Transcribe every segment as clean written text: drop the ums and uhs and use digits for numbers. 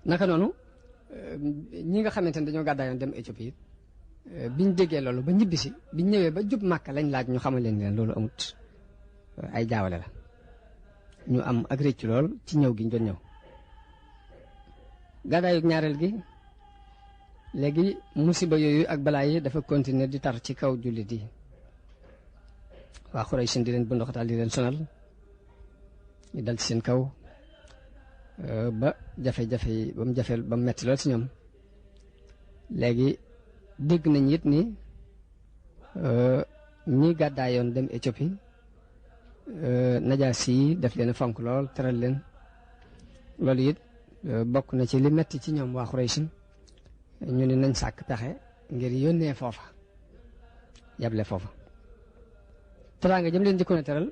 naka noonu ñi nga xamante ne dañoo gàddaayoon dem Éthiopie biñ déggee loolu ba ñibbisi biñ ñëwee ba jub Màkka lañ laaj ñu xamal leen loolu amut ay jaawale la ñu am ak réccu lool ci ñëw gi ñu doon ñëw. gàddaayu ñaareel gi léegi musiba yooyu ak balaa yi dafa continuer di tar ci kaw jullit yi waa Xuraysh di leen bunduxatal di leen sonal ñu dal ci seen kaw ba jafe-jafe yi ba mu jafeel ba mu metti lool ci ñoom. léegi dégg nañ it ni ñi gàddaayoon dem Éthiopie najaasi yi daf leen a fonk lool teral leen loolu it bokk na ci li metti ci ñoom waa Xuraysh ñu ne nañ sàkk pexe ngir yónnee foofa yable foofa teraanga jëm leen jëkkoon a teral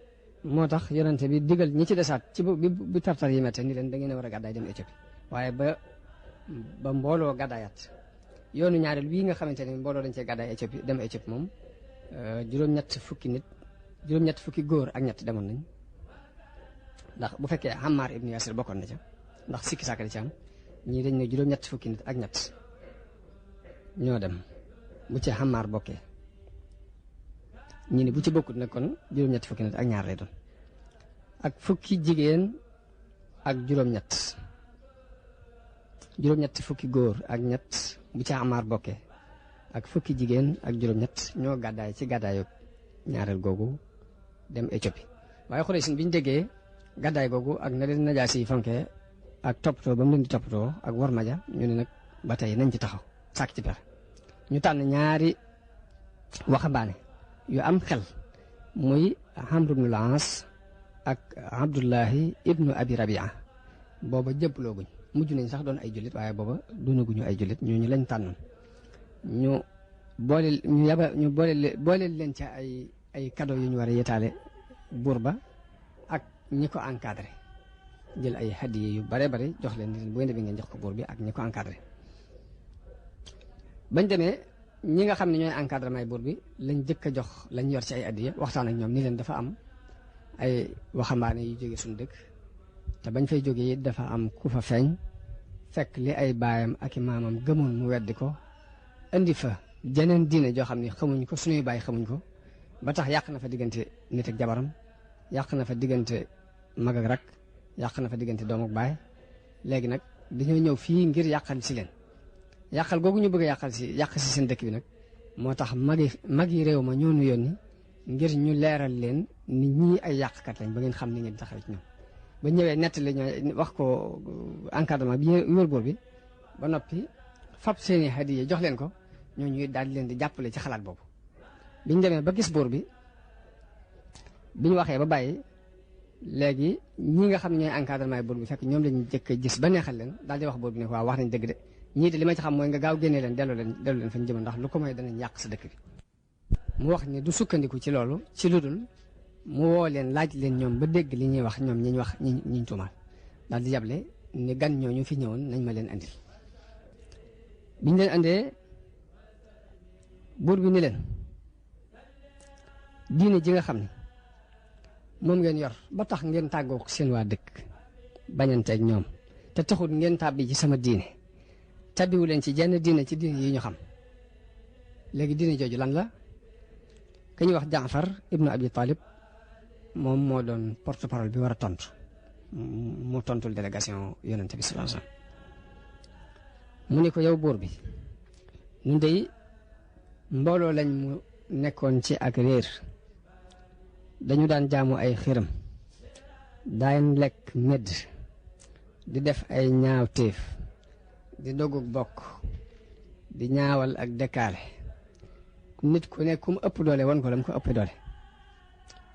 moo tax yonente bi digal ñi ci desaat ci bi tartar yi mette ni leen da ngeen a war a gàddaay dem Éthiopie waaye ba mbooloo gàddaayaat yoonu ñaareel wii nga xamante ne mbooloo dañ cee gàddaay Éthiopie dem Éthiopie moom juróom-ñett fukki góor ak ñett demoon nañ ndax bu fekkee Ammar ibn Yasir bokkoon na ca ndax sikki sàkka di ci am ñii dañ ne juróom-ñett fukki nit ak ñett ñoo dem bu ci Ammar bokkee ñii ne bu ci bokkut nag kon juróom-ñett fukki nit ak ñaar lay doon ak fukki jigéen ak juróom-ñett fukki góor ak ñett bu ci Ammar bokkee ak fukki jigéen ak juróom-ñett ñoo gàddaay ci gàddaayu ñaareel googu dem Éthiopie waaye Xuraysh bi ñu déggee gàddaay googu ak na leen najaasi yi fonkee ak toppatoo ba mu leen di toppatoo ak war maja ñu ne nag ba tey nañ ci taxaw sàkk ci pexe ñu tànn ñaari waxambaane yu am xel muy Amr ibnul Aas ak Abdullahi ibnu Abi Rabia booba jëpplooguñ mujj nañ sax doon ay jullit waaye booba doonaguñu ay jullit ñooñu lañ tànnoon ñu boole leen ca ay cadeau yu ñu war a yetaale buur ba ak ñi ko encadré jël ay hadiye yu bare bare jox leen ni leen bu ngeen demee ngeen jox ko buur bi ak ñi ko encadré bañ demee ñi nga xam ne ñooy encadrement buur bi lañ jëkk a jox lañ yor ci ay hadiye waxtaan ak ñoom ni leen dafa am ay waxambaane yu jóge suñu dëkk te bañ fay jógee it dafa am ku fa feeñ fekk li ay baayam ak i maamam gëmoon mu weddi ko indi fa jeneen diine joo xam ne xamuñ ko suñuy baay xamuñ ko ba tax yàq na fa diggante nit ak jabaram yàq na fa diggante mag ak rak yàq na fa diggante doom ak baay léegi nag dañoo ñëw fii ngir yàqal si leen yàqal googu ñu bëgg a yàq si seen dëkk bi nag moo tax mag yi réew ma ñoo nu yónni ngir ñu leeral leen ni ñii ay yàqkat lañ ba ngeen xam ni ngeen taxaw ci ñoom ba ñëwee nettali ñoo wax ko encadrement bi wër buur bi ba noppi fab seeni hadiya jox leen ko ñooñu daal di leen di jàppale ci xalaat boobu biñ demee ba gis buur bi biñ waxee ba bàyyi léegi ñi nga xam ne ñooy encadrement buur bi fekk ñoom lañu jëkk a gis ba neexal leen daal di wax buur bi ne waaw wax nañ dëgg de ñii de li ma ci xam mooy nga gaaw génnee leen delloo leen fañ jëm ndax lu ko mooy danañ yàq sa dëkk bi mu wax ni du sukkandiku ci loolu ci lu dul mu woo leen laaj leen ñoom ba dégg li ñuy wax ñoom ñi ñu wax ñiñ tuumaal daal di yable ni gan ñooñu fi ñëwoon nañ ma leen andil biñ leen andee buur bi ni leen diine ji nga xam ne moom ngeen yor ba tax ngeen tàggoo seen waa dëkk bañanteeg ñoom te taxul ngeen tàbbi ci sama diine tàbbiwu leen ci jenn diine ci diine yi ñu xam léegi diine jooju lan la ka ñuy wax Jaafar ibnu Abi Talib moom moo doon porte parole bi war a tontu mu tontul délégation yonente bi sallallahu alayhi wasallam mu ni ko yow buur bi ñun dey mbooloo lañ mu nekkoon ci ak réer dañu daan jaamu ay xiram daan lekk medd di def ay ñaawteef di dogug bokk di ñaawal ak dëkkaale nit ku ne ku mu ëpp doole won ko la mu ko ëpp doole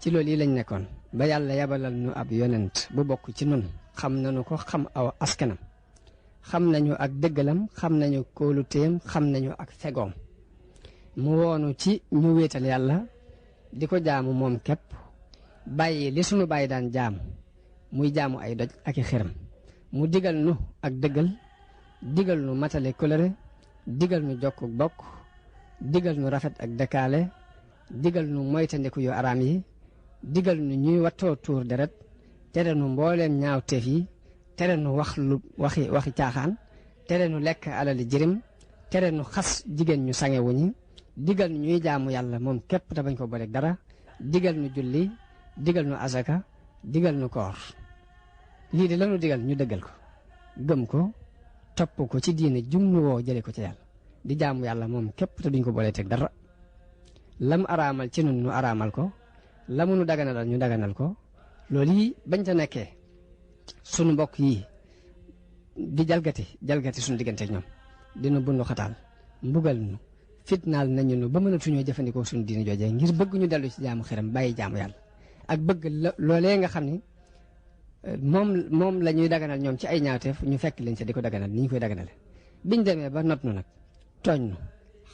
ci loolu yi lañ nekkoon ba yàlla yabalal ñu ab yonent bu bokk ci nun xam nañu ko xam aw askanam xam nañu ak dëggalam xam nañu kóoluteem xam nañu ak fegoom mu woonu ci ñu wéetal yàlla di ko jaamu moom képp bàyyi li sunu bàyyi daan jaamu muy jaamu ay doj ak i xiram mu digal nu ak dëggal digal nu matale kolëre digal nu jokk bokk digal nu rafet ak dëkkaale digal nu moytandiku yu araam yi digal nu ñuy wattoo tuur deret tere nu mbooleem ñaaw teef yi tere nu wax lu waxi caaxaan tere nu lekk alali jirim tere nu xas jigéen ñu sangewuñi digal nu ñuy jaamu yàlla moom képp te bañ ko booleeg dara digal nu julli digal nu asaka digal nu koor lii de lanu digal ñu dëggal ko gëm ko topp ko ci diine jum nu woo jële ko ci yàlla di jaamu yàlla moom képp te duñ ko boolee teg dara lam araamal ci nun nu araamal ko lamu nu daganalal ñu daganal ko loolu yi bañ ca nekkee sunu mbokk yi di jalgati suñu diggante ak ñoom dina bundu xataal mbugal nu fitnaal nañu nu ba mënatuñoo jëfandikoo suñu diine joojee ngir bëgg ñu dellu ci jaamu xiram bàyyi jaamu yàlla ak bëgg loolee nga xam ni moom la ñuy daganal ñoom ci ay ñaawteef ñu fekk leen ca di ko daganal ni ñu koy daganale biñ demee ba not nu nag tooñ nu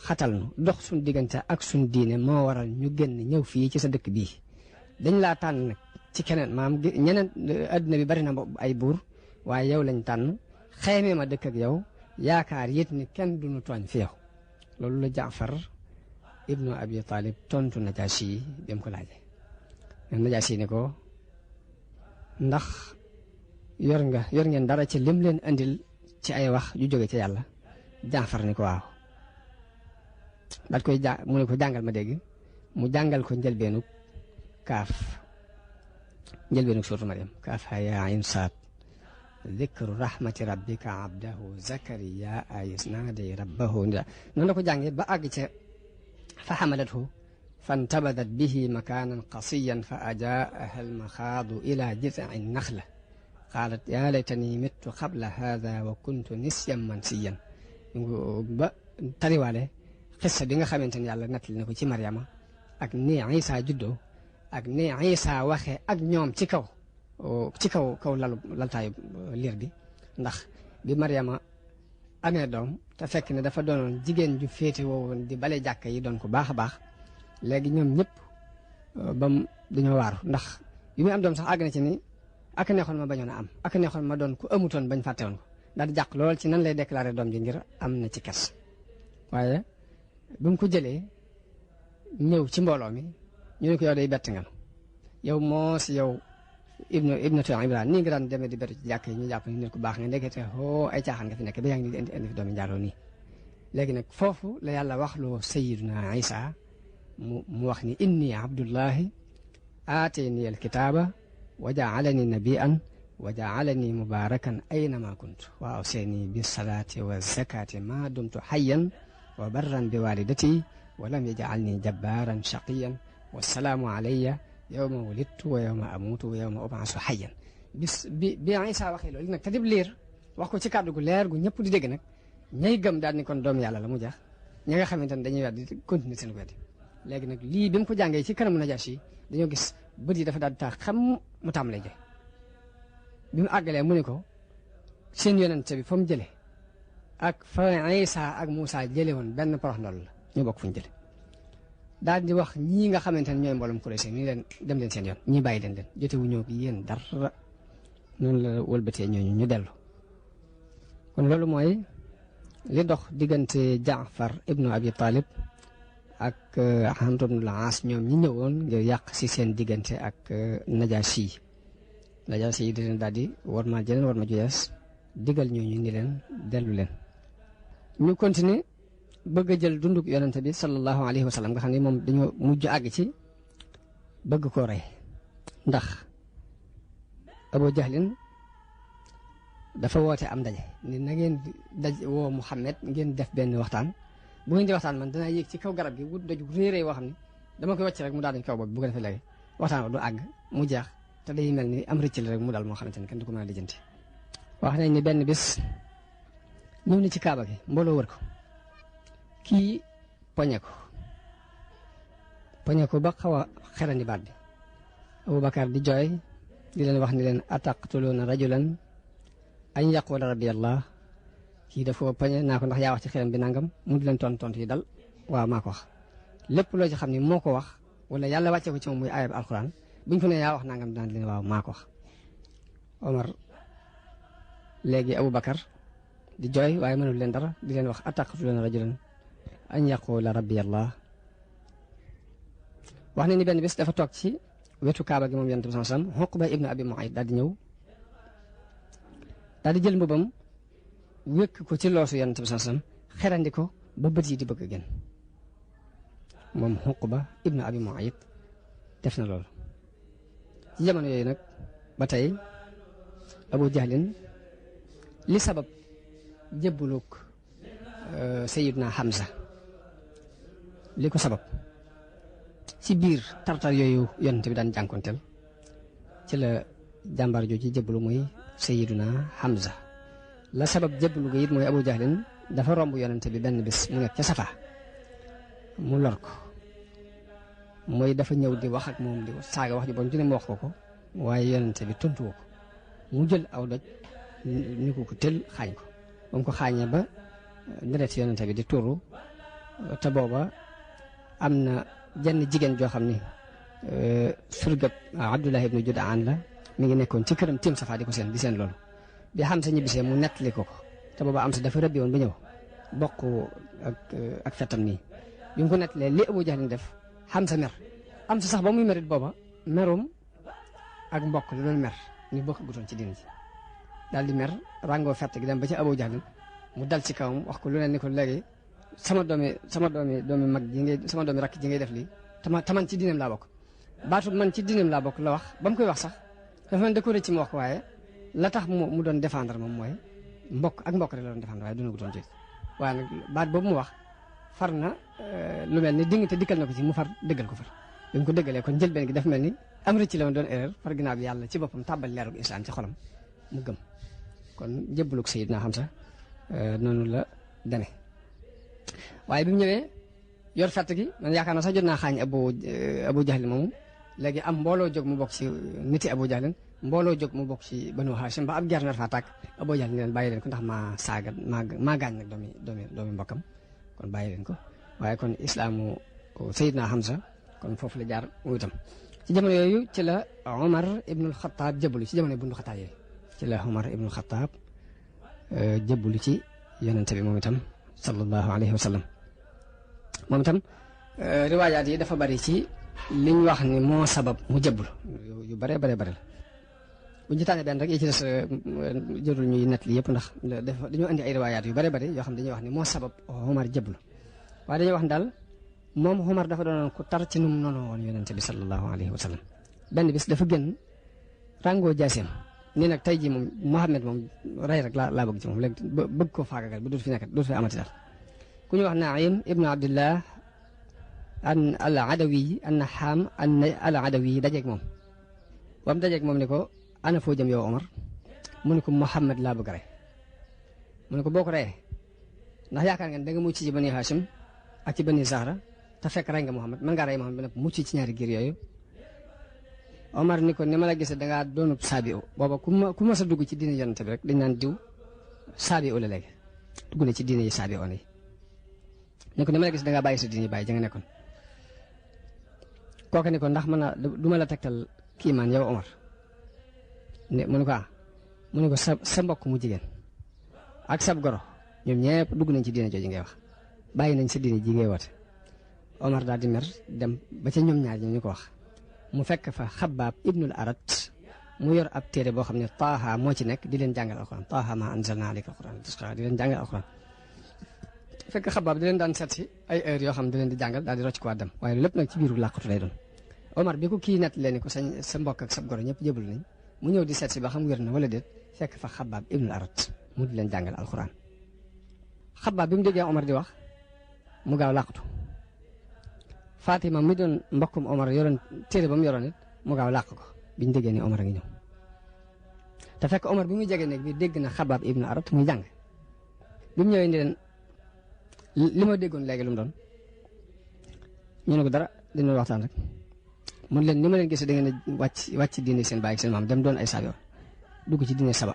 xatal nu dox suñu diggante ak suñu diine moo waral ñu génn ñëw fii ci sa dëkk bii dañ laa tànn nag ci keneen maam ñeneen adduna bi bari na ay buur waaye yow lañ tànn xeymee ma dëkk ak yow yaakaar yit ni kenn duñu tooñ fi yow loolu la Jaafar ibnu Abi Talib tontu Najaasi yi bi mu ko laajee Najaasi ni ko ndax yor ngeen dara ci lim leen andil ci ay wax yu jóge ci yàlla Jaafar ni ko waaw daal koy mu ne ko jàngal ma dégg mu jàngal ko njëlbeenug kaaf njëlbeenug suuratu Maryam kaaf haa yaa ayn saad dikru rahmati rabbika abdahu zakariya is naaday rabbahu noonu la ko jàngee ba àgg ca fa xamalathu fantabadat bihi makaanan qasiyan fa ajaaha almaxaadu ila jizci naxla qaalat yaa laytani mittu qabla haada wa kuntu nisyan mansiyan ba tariwaale xissa bi nga xamante ni yàlla nettali na ko ci Maryama ak ni Isa juddoo ak ni Isa waxee ak ñoom ci kaw laltaayu liir bi ndax bi Maryama amee doom te fekk ne dafa doonoon jigéen ju féete woowoon di bale jàkka yi doon ko baax a baax léegi ñoom ñëpp bam dañoo waaru ndax bi muy am doom sax àgg na ci ni ak neexoon ma bañoon a am ak neexoon ma doon ku amutoon bañ fàtte woon ko daal di jàq lool ci nan lay déclaré doom ji ngir am na ci kes waaye bi mu ko jëlee ñëw ci mbooloo mi ñu ne ko yow day bett nga yow moo si yow ibnatu Ibrahima nii nga daan demee di bettu ci jàkk yi ñu jàpp ni nit ku baax nga ndekete ay caaxaan nga fi nekk ba yaa ngi indi fi doomi njaaloo nii léegi nag foofu la yàlla wax loo sayiduna Isa mu wax ni inni abdullahi aatani alkitaaba wa jaalani nabiyan wa jaalani mubarakan aynama kuntu wa awsani bisalaati wa zakati ma dumtu hayyan wa barran bi walidati wa lam yajalni jabbaran shaqiyan wassalaamu alayya yawma wulidtu wa yawma amutu wa yawma ub'asu hayyan bi Isa waxee loolu nag te dib liir wax ko ci kàddu gu leer gu ñëpp di dégg nag ñay gëm daal ni kon doom yàlla la mu jax ña nga xamante ne dañuy weddi continuer seen weddi léegi nag lii bi mu ko jàngee ci kanamu Najaasi yi dañoo gis bët yi dafa daal di tax xam mu tàmbalee jooy bi mu àggalee mu ne ko seen yonente bi fa mu jëlee ak fa Isa ak Muusa jëlee woon benn porox ndol la ñu bokk fu ñu jëlee daal di wax ñii nga xamante ne ñooy mboolem Quraysh ni leen dem leen seen yoon ñii bàyyi leen jotewuñoo ak yéen dara noonu la wëlbatee ñooñu ñu dellu kon loolu mooy li dox diggante Jaafar ibnu Abi Talib ak Amr ibn al-As ñoom ñi ñëwoon ngir yàq si seen diggante ak Najaasi yi di leen daal di war ma jëleen war ma juyees digal ñooñu ni leen dellu leen ñu continuer bëgg a jël dunduk yonente bi sallallahu alayhi wa sallam nga xam ne moom dañoo mujj àgg ci bëgg koo rey ndax Abu Jahlin dafa woote am ndaje ni na ngeen woo Muhammad ngeen def benn waxtaan bu ngeen di waxtaan man danaa yéeg ci kaw garab gi wut daju réeréy woo xam ne dama koy wàcc rek mu daal dañ kaw boobu bu ko defee léegi waxtaan wa du àgg mu jeex te day mel ni am rëcc la rek mu dal moo xamante ne kenn du ko mën a lijjanti wax nañ ni benn bis ñëw na ci kaaba gi mbooloo wër ko kii poñe ko ba xaw a xerandi baat bi Abubakar di jooy di leen wax ni leen ataqtuluuna rajulan an yaqula rabbi allah kii dafa poñe naa ko ndax yaa wax ci xelam bi nangam mu di leen tontu yi dal waaw maa ko wax lépp loo ci xam ni moo ko wax wala yàlla wàcce ko ci moom muy ayab alquran buñ ko ne yaa wax nangam daan leen waaw maa ko wax Omar léegi Abubakar di jooy waaye mënul leen dara di leen wax ataqtuluuna rajulan an yaqula rabbi allah wax ne ni benn bis dafa toog ci wetu kaaba gi moom yonent bi sallallahu alayhi wasallam Uqba ibnu Abi Mu'ayt daal di ñëw daal di jël mbubam wékk ko ci loosu yonent bi sallam xerandi ko ba bët yi di bëgg a génn moom Uqba ibnu Abi Muayt def na loolu ci jamono yooyu nag ba tey Abu Jahlin li sabab jébbaluk Sayyidna Hamza li ko sabab ci biir tartar yooyu yonent bi daan jànkonteel ci la jàmbaar jooju jébbalu muy Sayyiduna Hamza la sabab jébbalu ga it mooy Abu Jahlin dafa romb yonent bi benn bis mu nekk ca Safa mu lor ko mooy dafa ñëw di wax ak moom di saaga wax ju bon ju ne mu wax ko waaye yonent bi tontuwoo ko mu jël aw doj ni ko tël xaañ ko ba mu ko xaañee ba deret yonent bi di tuuru te booba am na jenn jigéen joo xam ni surgab Abdullah ibnu Judaan la mi ngi nekkoon ci këram tiim Safa di ko seen loolu bi Hamza ñibbisee mu nettali ko te booba am sa dafa rëbbi woon ba ñëw bokk ak fetam nii bi mu ko nettalee li Abu Jahlin def Hamza mer am sa sax ba muy merit booba merum ak mbokk la doon mer ñu bokk gutoon ci diin ji daal di mer ràngoo fett gi dem ba ci Abu Jahlin mu dal ci kawam wax ko lu ne ni ko léegi sama doomi mag ji ngay sama doomi rakk ji ngay def lii taman ci diinam laa bokk baatu man ci diinam laa bokk la wax ba mu koy wax sax dafa mel da ko rëcc mu wax ko waaye la tax mu doon défendre moom mooy mbokk rek la doon défendre waaye duna ko doon jël waaye nag baat boobu mu wax far na lu mel ni ding te dikkal na ko ci mu far dëggal ko far bi mu ko dëggalee kon jël benn gi dafa mel ni am rëcc la woon doon erreur far ginnaaw bi yàlla ci boppam tàbbal leerug islam ci xolam mu gëm kon jébbalug Sayyidna Hamza noonu la deme waaye bi mu ñëwee yor fett gi man yaakaar naa sax jot naa xaañ Abu Jahlin moomu léegi am mbooloo jóg mu bokk ci niti Abu Jahlin mbooloo jóg mu bokk ci Banu Hashim ba ab ger nar faa tàkk Abu Jahlin ne leen bàyyi leen ko ndax maa gaañ nag doomi mbokkam kon bàyyi leen ko waaye kon islaamu Sayyidna Hamza kon foofu la jaar mu itam ci jamono yooyu ci la Omar ibnul Xataab jébbalu ci jamono bundu xataab yooyu ci la Omar ibnul Xataab jébbalu ci yonente bi moom itam sallallahu alayhi wa sallam moom itam riwaayaat yi dafa bari ci liñ wax ni moo sabab mu jébbalu yu bare la bu ñu ci tànnee benn rek yi ci des jërul ñuy nett li yëpp ndax dañoo andi ay riwaayaat yu bare yoo xam dañuy wax ni moo sabab Omar jébbalu waaye dañuy wax ni daal moom Omar dafa doonoon ku tar ci nu mu noonu woon yonente bi sallallahu alayhi wa sallam benn bis dafa génn ràngoo jaaseem nii nag tey jii moom Muhammad moom rey rek laa bëgg ci moom léegi bëgg koo faagagal ba dootu fi nekk dootu fi amati daal ku ñu wax Naim ibnu Abdillah al adawi al adawi dajeeg moom ba mu dajeeg moom ni ko ana foo jëm yow Omar mu ne ko Muhammad laa bëgg rey mu ne ko boo ko reyee ndax yaakaar ngeen da nga mucc ci Bani Hashim ak ci Bani Zahra te fekk rey nga Muhammad mën ngaa rey Muhammad ba nag mucc ci ñaari giir yooyu Omar ni ko ni ma la gisee dangaa doonub saabi o booba ku ma sa dugg ci diine yonente bi rek dañ naan diw saabi o la léegi dugg na ci diine yi saabi o yi ni ko ni ma la gis dangaa bàyyi sa diine yi bàyyi ja nga nekkoon kooke ni ko ndax du ma la tegtal kiimaan yow Omar ne mu ne ko mu ne ko sa mbokk mu jigéen ak sab goro ñoom ñëpp dugg nañ ci diine jooju ngay wax bàyyi nañ sa diine ji ngay woote Omar daal di mer dem ba ca ñoom ñaar ñu ko wax mu fekk fa Xabbaab ibnul Arat mu yor ab téere boo xam ne Taaha moo ci nekk di leen jàngal alxuraan Taaha maa anzalnaa alayka alxuraan di leen jàngal alxuraan fekk Xabbaab di leen daan seet si ay heures yoo xam ne di leen di jàngal daal di rocc ko dem waaye lépp nag ci biiru làqatu lay doon Omar bi ko kii nett leen ni ko sa mbokk ak sa goro ñëpp jébbalu nañ mu ñëw di seet si ba xam wér na wala déet fekk fa Xabbaab ibnul Arat mu di leen jàngal alxuraan Xabbaab bi mu déggee Omar di wax mu gaaw làqatu Fatima mi doon mbokkum Omar yoroon téere ba mu yoroon it mu gaaw làq ko biñ déggee ni Omar a ngi ñëw te fekk Omar bi muy jege néeg bi dégg na Xabbaab ibnu Arat muy jàng bi mu ñëwee ni leen li ma déggoon léegi lu mu doon ñu ne ko dara dañu waxtaan rek mun leen ni ma leen gisee da ngeen a wàcc diine seen baay ak seen maam dem doon ay saabi dugg ci diine saba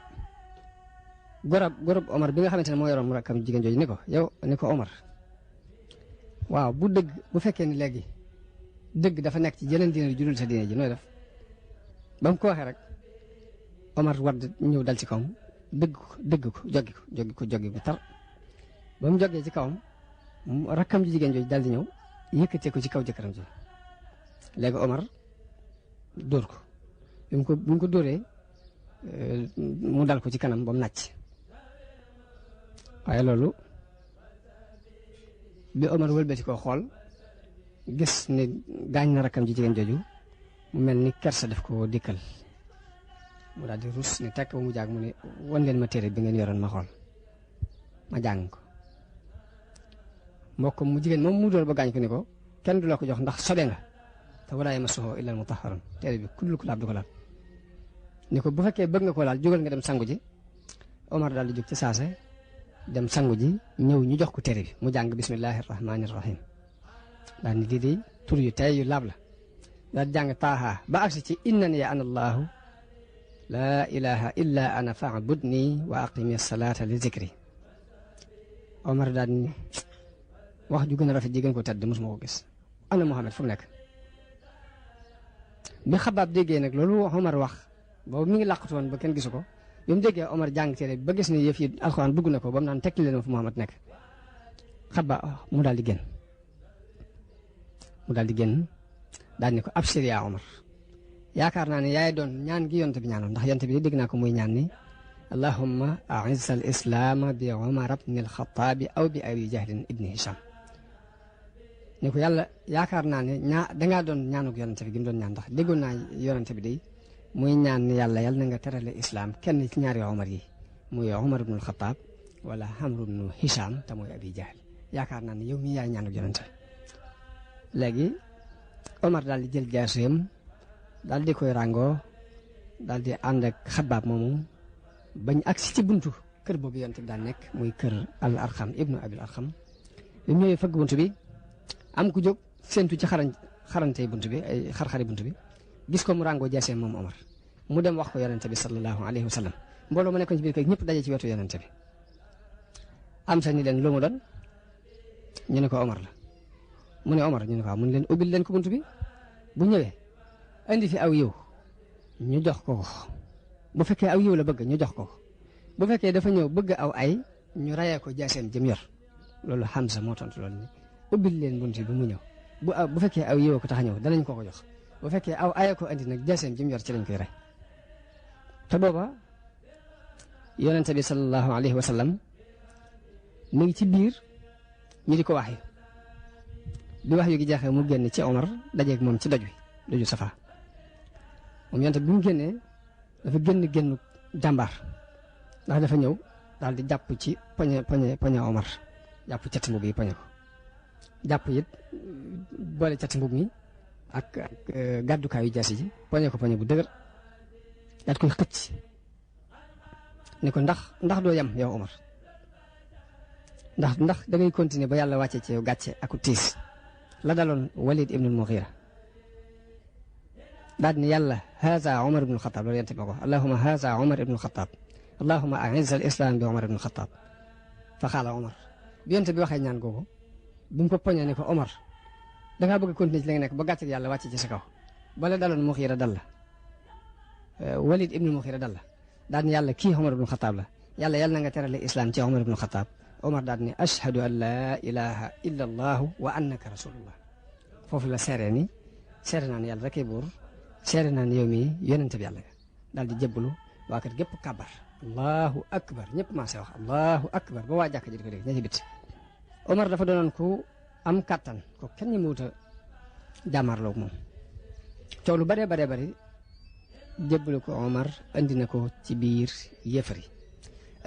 gorob Omar bi nga xamante ne moo yoroon mu rakkam jigéen jooju ni ko Omar waaw bu fekkee ni léegi dëgg dafa nekk ci jeneen diine ju dul sa diine ji nooy def ba mu ko waxee rek Omar wadd ñëw dal ci kawam dëgg ko joggi ko tar ba mu joggee ci kawam rakkam ji jigéen jooju dal di ñëw yëkkatee ko ci kaw jëkkëram ji léegi Omar dóor ko bi mu ko dóoree mu dal ko ci kanam ba mu nàcc waaye loolu bi Omar wëlbati ko xool gis ne gaañ na rakkam ji jigéen jooju mu mel ni kersa def ko dikkal mu daal di rus ni tekk ba mu jàgg mu ne wan leen ma téere bi ngeen yoroon ma xool ma jàng ko mbokk mu jigéen moom mu doon ba gaañ ko ni ko kenn du la ko jox ndax sobe nga te walaa yamassuhu illa al-mutahharun téere bi ku dul ko laab du ko laal ni ko bu fekkee bëgg nga ko laal jógal nga dem sangu ji Omar daal di jóg ci saase dem sangu ji ñëw ñu jox ko téere bi mu jàng bismillahi rahmaani rahim daal ni lii tur yu tey yu laab la daal di jàng taaha ba agsi ci innani ya ana allahu laa ilaha illa ana fa'budni wa aqimi salata li zikri Omar daal ni wax ju gën a rafet ji gën ko tedd mosuma ko gis ana Muhammad fu mu nekk bi Xabaab déggee nag loolu Omar wax boobu mi ngi làqatu woon ba kenn gisu ko bi mu déggee Omar jàng téere ba gis ni yëf yi alxuraan dugg na ko ba mu naan tekki leen fu Muhammad nekk Xabaab mu daal di génn daal ni ko abshir yaa Omar yaakaar naa ne yaay doon ñaan gi yonte bi ñaanoon ndax yonte bi dégg naa ko muy ñaan ni allahumma a'izz al islaama bi Omar ibn al Xattaabi aw bi abi jahlin ibni Hisham ni ko yàlla yaakaar naa ne dangaa doon ñaanuk yonente bi gi mu doon ñaan ndax déggoon naa yonente bi day muy ñaan ni yàlla na nga terale islam kenn ci ñaari Omar yi muy Omar ibn al Xattaab wala Amr ibn Hisham te muy abi jahl yaakaar naa ne yow mii yaay ñaanuk yonente léegi Omar daal di jël jaaseem daal di koy ràngoo daal di ànd ak Xabaab moomu bañ agsi ci buntu kër boobu yonent bi daal nekk muy kër al arxam ibnu abil arxam bi mu ñëwee fëgg buntu bi am ku jóg séentu ci xarante buntu bi ay xar-xari buntu bi gis ko mu ràngoo jaaseem moom Omar mu dem wax ko yonent bi sallallahu alayhi wa sallam mbooloo ma nekkoon ci biir kër ñëpp daje ci wetu yonent bi am sa ni leen lu mu doon ñu ne ko Omar la mu ne Omar ñu ne ko waaw mu ne leen ubbil leen ko buntu bi bu ñëwee indi fi aw yiw ñu jox ko bu fekkee aw yiw la bëgg ñu jox ko bu fekkee dafa ñëw bëgg aw ay ñu rayee ko jaaseem jëm yor loolu Hamza moo tontu loolu ni ubbil leen buntu bi mu ñëw bu fekkee aw yiw ko tax a ñëw danañ ko jox bu fekkee aw ay ko indi nag jaaseem jëm yor ci lañ koy rey te booba yonente bi sallallahu alayhi wa sallam mu ngi ci biir ñu di ko wax bi wax yu gi jeexee mu génn ci Omar dajeeg moom ci doju Safa moom yonente bi mu génnee dafa génn jàmbaar ndax dafa ñëw daal di jàpp ci poñe Omar jàpp cati mbub yi poñe ko jàpp it boole cati mbub mi ak gàddukaayu jaasi ji poñe ko poñe bu dëgër daat koy xëcc ni ko ndax doo yem yow Omar ndax da ngay continuer ba yàlla wàcce ci yow gàcce aku tiis la daloon Walid ibn al-Mughira daal ni yàlla haza Omar ibn al-Khattab loolu yente ba ko allahumma haza Omar ibn al-Khattab allahumma a'izz al-islam bi Omar ibn al-Khattab fa xaala Omar bi yonte bi waxee ñaan googu bi mu ko poñee ne ko Omar dangaa bëgg a continuer ci li nga nekk ba gàcce yàlla wàcce ci sa kaw bala daloon Mughira dal la Walid ibn al-Mughira dal la daal ni yàlla kii Omar ibn al-Khattab la yàlla na nga terale islam ci Omar ibn al-Khattab Omar daal ni ashhadu an laa ilaha illa allahu wa annaka rasulullah foofu la seere ni seere naa ne yàlla rekk buur seere naa ne yow mii yonente bi yàlla nga daal di jébbalu waa kër gépp kàbbar allahu akbar ñëpp maa see wax allahu akbar ba waa jàkk ji di ko dégg ña ci bit Omar dafa doonoon ku am kàttan ko kenn ñi mu wut a jàmmarloog moom coow lu baree bari jébbalu ko Omar andi na ko ci biir yéefar yi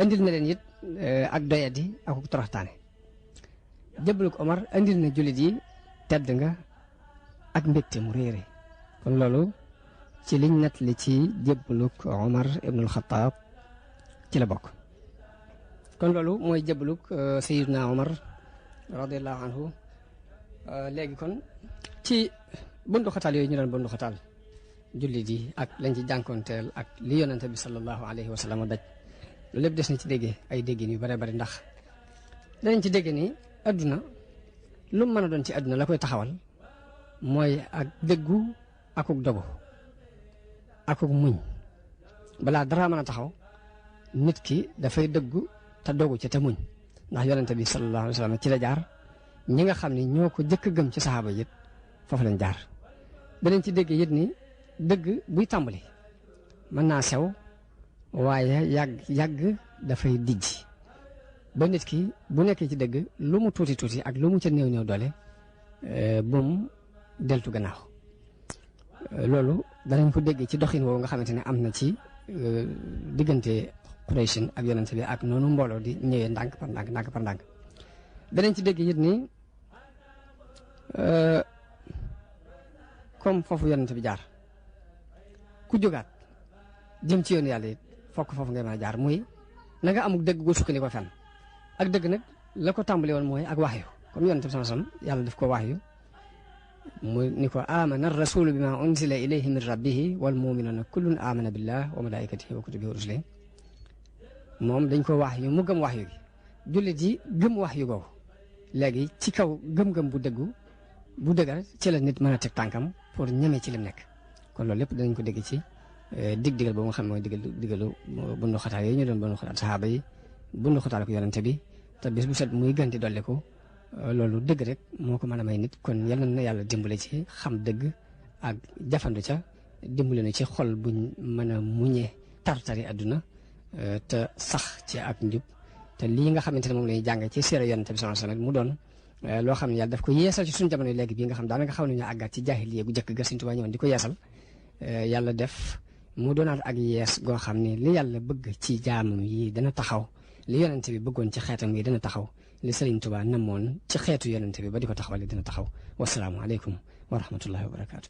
andil na leen it ak doyadi ak toroxtaane jébbalu ko Omar andil na jullit yi tedd nga ak mbégte mu réere kon loolu ci liñ nett li ci jébbalu ko Omar ibnul Xattaab ci la bokk kon loolu mooy jébbalu Sayyidina Omar radiyallahu anhu léegi kon ci bundu xataal yooyu ñu doon bundu xataal jullit yi ak lañ ci jànkoonteel ak li yonente bi sallallahu alayhi wa sallam daj loolu lépp des na ci déggee ay déggin yu bare bari ndax danañ ci dégg ni adduna lu mu mën a doon ci adduna la koy taxawal mooy ak dëggu akuk dogu akuk muñ balaa dara mën a taxaw nit ki dafay dëggu te dogu ci te muñ ndax yonente bi sallallahu alayhi wa sallam ci la jaar ñi nga xam ne ñoo ko jëkk gëm ci saxaaba yit foofu lañ jaar danañ ci dégg yit ni dëgg buy tàmbali mën naa sew waaye yàgg dafay dijj ba nit ki bu nekkee ci dëgg lu mu tuuti tuuti ak lu mu ca néew néew doole bu mu deltu gannaaw loolu danañ ko dégg ci doxin woowu nga xamante ne am na ci diggante Quraysh ak yonent bi ak noonu mbooloo di ñëwee ndànk par ndànk danañ ci dégg it ni comme foofu yonent bi jaar ku jógaat jëm ci yoonu yàlla it fokk foofu ngay mën a jaar muy na nga amul dëgg gu sukkandiku fenn ak dëgg nag la ko tàmbali woon mooy ak waxyu comme yonent bi sallallahu alayhi wasallam yàlla daf ko waxyu mu ni ko amana rasulu bima unzila ilayhi min rabbihi wal mu'minuna kullun amana billah wa malaikatihi wa kutubihi wa rusulihi moom dañ ko waxyu mu gëm waxyu gi jullit yi gëm waxyu googu léegi ci kaw gëm-gëm bu dëgër ci la nit mën a teg tànkam pour ñeme ci lim nekk kon loolu lépp danañ ko dégg ci digal boobu nga xam ne mooy digalu bundu xataal yooyu ñu doon bundu xataal saxaaba yi bundu xataal ko yonente bi te bis bu set muy gën di dolliku loolu dëgg rek moo ko mën a may nit kon yal na yàlla dimbale ci xam dëgg ak jafandu ca dimbale na ci xol buñ mën a muñee tartari àdduna te sax ci ak njub te lii nga xamante ne moom la ñuy jàng ci siira yonente bi sallallahu alayhi wasallam mu doon loo xam ne yàlla daf ko yeesal ci suñu jamono léegi bii nga xam daanaka xaw nañu àggaat ci jaahiliya gu jëkk ga Sëriñ Tuubaa ñëwoon di ko yeesal yàlla def mu doonaat ak yees goo xam ne li yàlla bëgg ci jaamam yi dana taxaw li yonente bi bëggoon ci xeetam yi dana taxaw li Sëriñ Tuubaa namoon ci xeetu yonente bi ba di ko taxawal dina taxaw wasalaamu aleykum wa rahmatullahi wa barakaatu.